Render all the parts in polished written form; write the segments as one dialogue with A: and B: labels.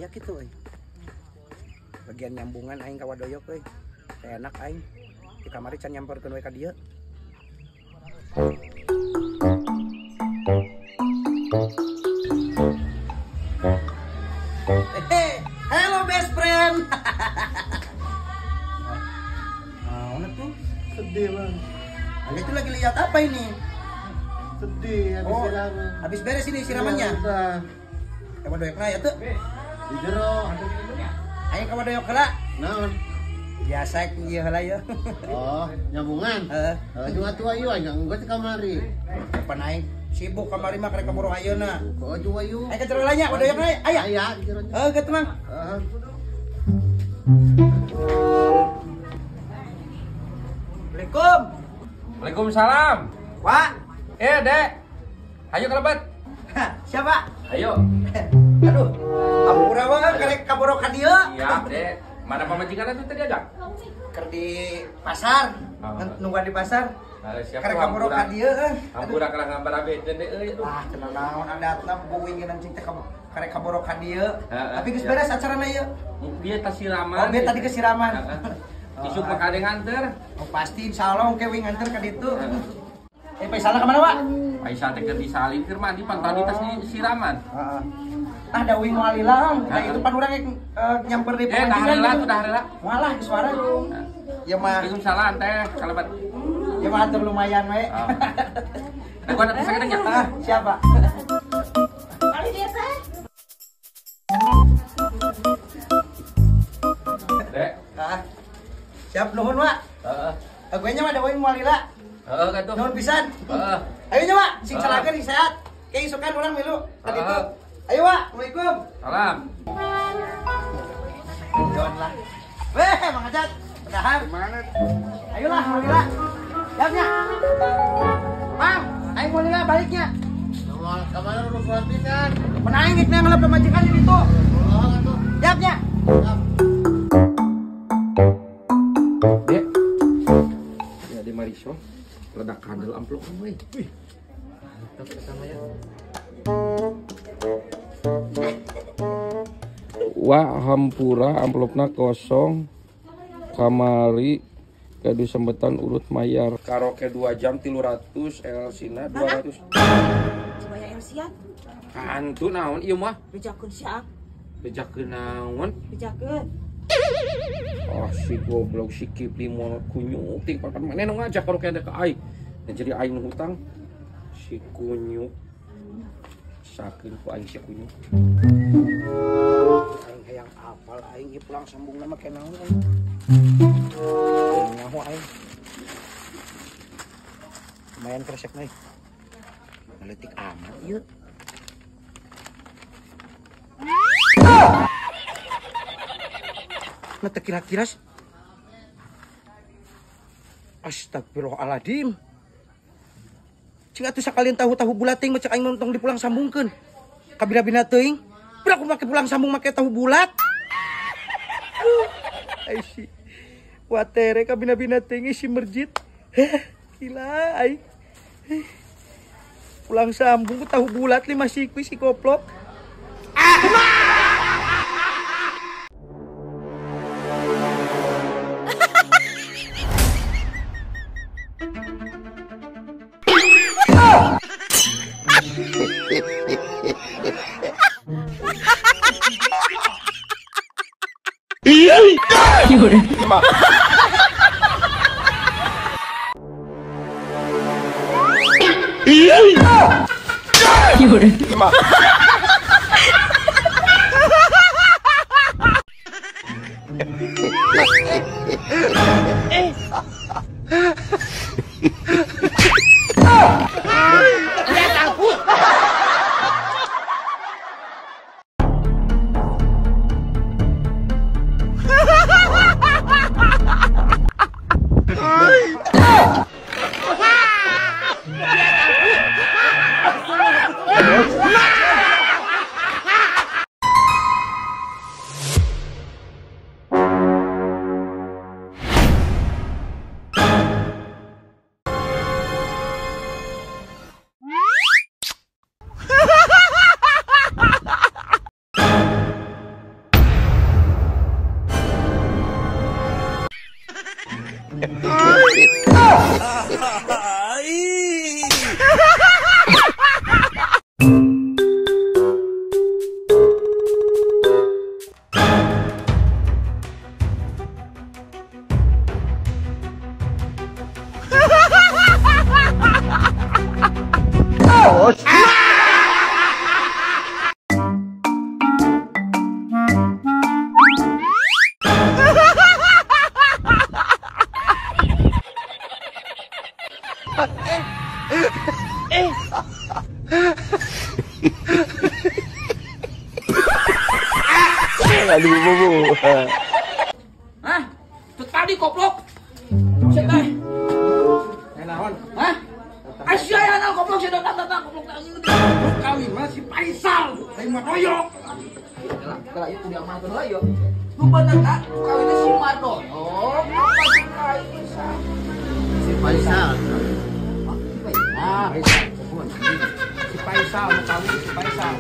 A: Aya kitu euy. Bagian nyambungan aing ka Wadoyok euy. Teu enak aing. Di kamari can nyamperkeun we ka dieu. Hello best friend. Nah, tuh
B: sedih bang.
A: Anda itu lagi lihat apa ini?
B: Sedih habis siraman.
A: Habis beres ini siramannya.
B: Iya,
A: udah. Wadoyokna ya tuh.
B: Di jero.
A: Ayo ka Wadoyok heula.
B: Naon?
A: Biasa ieu heula ya.
B: Oh, nyambungan.
A: Heeh.
B: Juga tua ieu aing geus kamari.
A: Kapan aing sibuk kamari mah karek kaburu ayeuna.
B: Kok juga ieu.
A: Ayo ka jero heula nya Wadoyokna aya.
B: Aya di jero.
A: Heuh, kitu Mang.
B: Heeh.
A: Assalamualaikum.
C: Waalaikumsalam.
A: Wak.
C: Dek. Ayo kelebet.
A: Siapa?
C: Ayo.
A: Aduh. Ampura banget karek kaburu ka dieu.
C: Iya, Dek. Mana pamajikan itu tadi ajak?
A: Keur di pasar. Nungguan di pasar. Karek kaburu ka dieu euy.
C: Ampura kalah gambar abedeun deui euy.
A: Ah, cenah naon adatna buing geunang cing teh karek kaburu ka dieu. Tapi geus beres acarana ieu.
C: Dia tas siraman.
A: Oh, dia tadi kesiraman.
C: Isuk mah kade nganter.
A: Oh, pasti insyaallah engke we nganter ka ditu. Faisal ka mana, Pak?
C: Faisal teh keur disalin keur mandi pan tadi tas siraman.
A: Heeh. Ah, da uing moal hilang. Da itu pan urang nyamper di
C: pamajikan. Dah heula, dah heula.
A: Moal lah suara. Ya mah.
C: Waalaikumsalam teh, kalebat.
A: Ya mah atur lumayan we.
C: Nah, gua nanti sakedeng ya.
A: Ah, siapa?
D: Kali dia teh.
C: Dek.
A: Ah. Siap nuhun, Wak.
C: Heeh.
A: Gue nya mah da uing moal lila.
C: Heeh, katuh.
A: Nuhun pisan.
C: Heeh.
A: Ayo nya, Wak, sing calakeun sing sehat. Ke isukan urang milu tadi itu. Ayo, Wak. Assalamualaikum.
C: Salam.
A: John lah. Weh, Mang Ajat. Pedahar.
B: Mana?
A: Ayolah, moal lila. Siap nya. Mang, ayo moal lila baliknya.
B: Moal kamana udah sholat pisan.
A: Mun aing geus ngelep pamajikan di ditu.
B: Oh, atuh.
A: Siap nya.
B: Siap.
C: Dek. Ya di Marisol. Ledak kandel amplop euy. Wih. Mantap eta mah ya. Wah, hampura amplopna kosong. Kamari gaduh sembetan urut mayar. Karaoke 2 jam 300, Elsina 200.
D: Supaya Elsian.
C: Hantu naon ieu mah?
D: Bejakeun sia.
C: Bejakeun naon?
D: Bejakeun.
C: Oh si goblok si Kipli mau kunyuk ting papan mana nu ngajak karaoke ada ke aing. Dan jadi aing nu hutang. Si kunyuk. Sakeun ku aing si kunyuk.
A: Aing hayang apal aing ieu pulang sambungna make naon aing. Nyaho aing. Lumayan kresek mah. Leutik amat ieu. Nah kira-kira astagfirullahaladzim. Cing atuh sakalian tahu-tahu bulat teuing macak aing tong dipulang sambungkeun. Kabina-bina teuing. Pira aku make pulang sambung make tahu bulat. Ai si watere kabina-bina teuing si merjit. Gila aing. Pulang sambung ku tahu bulat 5 sikui si koplok.
C: Yo.
E: Aduh bobo.
A: Hah? Itu tadi koplok. Siapa teh?
C: Naon?
A: Hah? Asia ya nal koplok sia datang koplok
C: kawin mah si Faisal, lain mah doyok.
A: Kala ieu kudu amankeun heula ieu. Nu bener ka kawinna si Mardoyok, si Faisal.
B: Si Faisal.
C: Ah, si Faisal nu kawin si Faisal.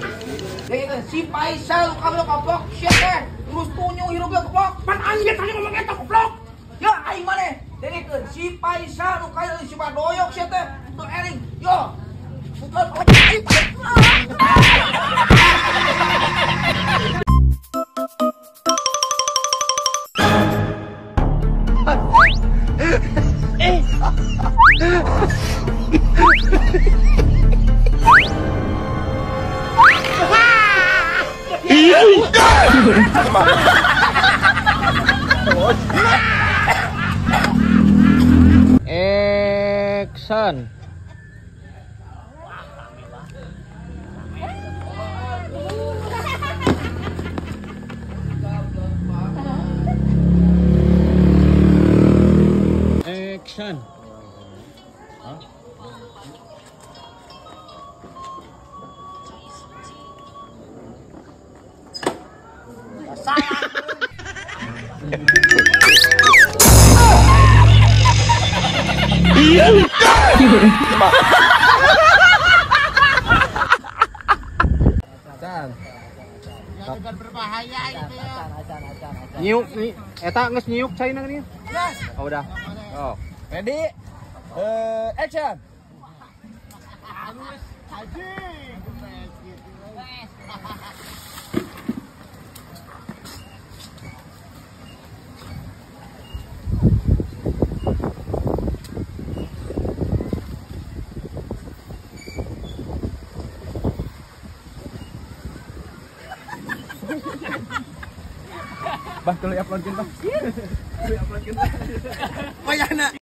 A: Deui si Faisal nu kawin koplok sia teh. Terus tunyung hirup ge koplok.
C: Pan aing ge tadi ngomong eta koplok.
A: Ya aing maneh. Dengekeun si Faisal nu kawin si Mardoyok sia teh. Teu ering. Yo.
F: Action. Action.
B: Berbahaya itu ya.
F: Nyiuk nih, eta geus nyiuk caina nih. Oh udah. Oh.
A: Ready? Action.
F: Bah, tuluy uploadkeun, Bah. Tuluy uploadkeun.
A: Wayahna.